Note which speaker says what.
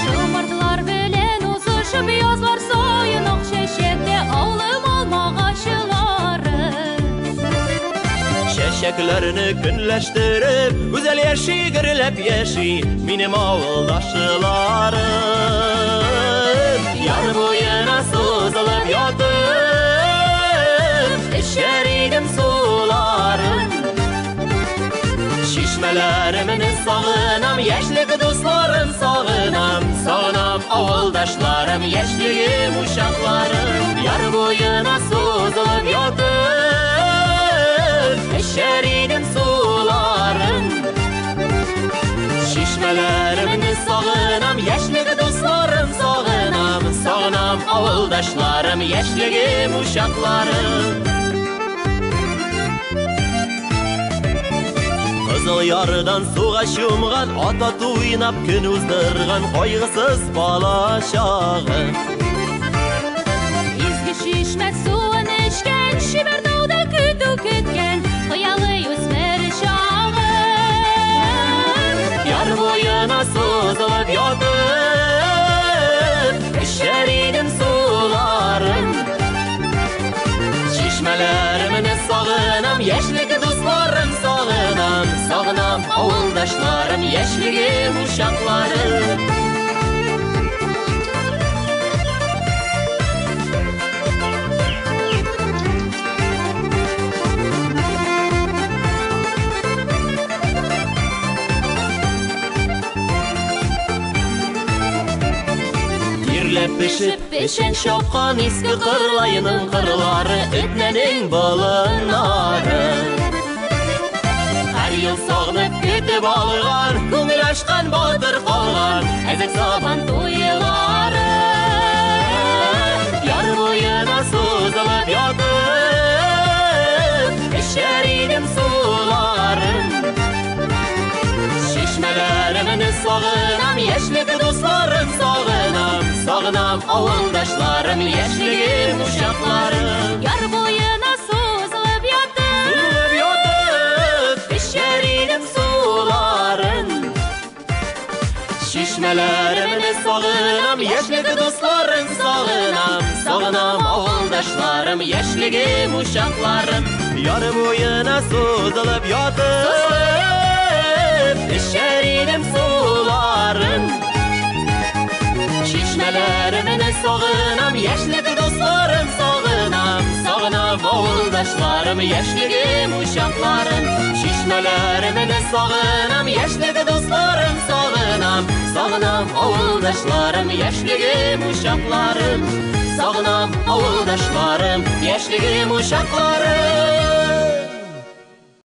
Speaker 1: Шомартлар белән узышып язлар саен ак чәчәктә авылым алмагачлары.
Speaker 2: Чәчәкләрне көнләштереп, гүзәл яши, гөрләп яши минем авылдашларым. Яр буена сузылып ятып, эчәр идем суларын. Чишмәләремне сагынам, яшьлек дусларым сагынам, сагынам авылдашларым, яшьлегем учакларым. Яр буена сузылып ятып, эчәр идем суларын. Чишмәләремне сагынам, яшьлек дусларым сагынам, сагынам авылдашларым, яшьлегем учакларым. Кызыл ярдан суга чумган, ата туйнап көн уздырган кайгысыз бала чагы.
Speaker 1: Изге чишмә суын эчкән, чибәр тауда көтү көткән, хыялый үсмер чагы.
Speaker 2: Яр буена сузылып ятып, эчәр идем суларын. Чишмәләремне сагынам, яшьлек дусларым сагынам, сагынам авылдашларым, яшьлегем учакларым. Тирләп пешеп, печән чапкан иске Кырлайның кырлары, Этнәнең болыннары. Һәр ел сагынып көтеп алган, күңел ачкан батыр калган, әзек сабан туйлары. Яр буена сузылып ятып, эчәр идем суларын. Чишмәләремне сагынам, яшьлек дусларым сагынам, сагынам авылдашларым, яшьлегем учакларым.
Speaker 1: Яр буена сузылып ятып,
Speaker 2: Сузылып ятып, эчәр идем суларын. Чишмәләремне сагынам, яшьлек дусларым сагынам, сагынам авылдашларым, яшьлегем учакларым. Яр буена сузылып ятып, эчәр идем суларын. Чишмәләремне сагынам, яшьлек дусларым сагынам, сагынам авылдашларым, яшьлегем учакларым. Чишмәләремне сагынам, яшьлек дусларым сагынам, сагынам авылдашларым, яшьлегем учакларым. Сагынам авылдашларым, яшьлегем учакларым.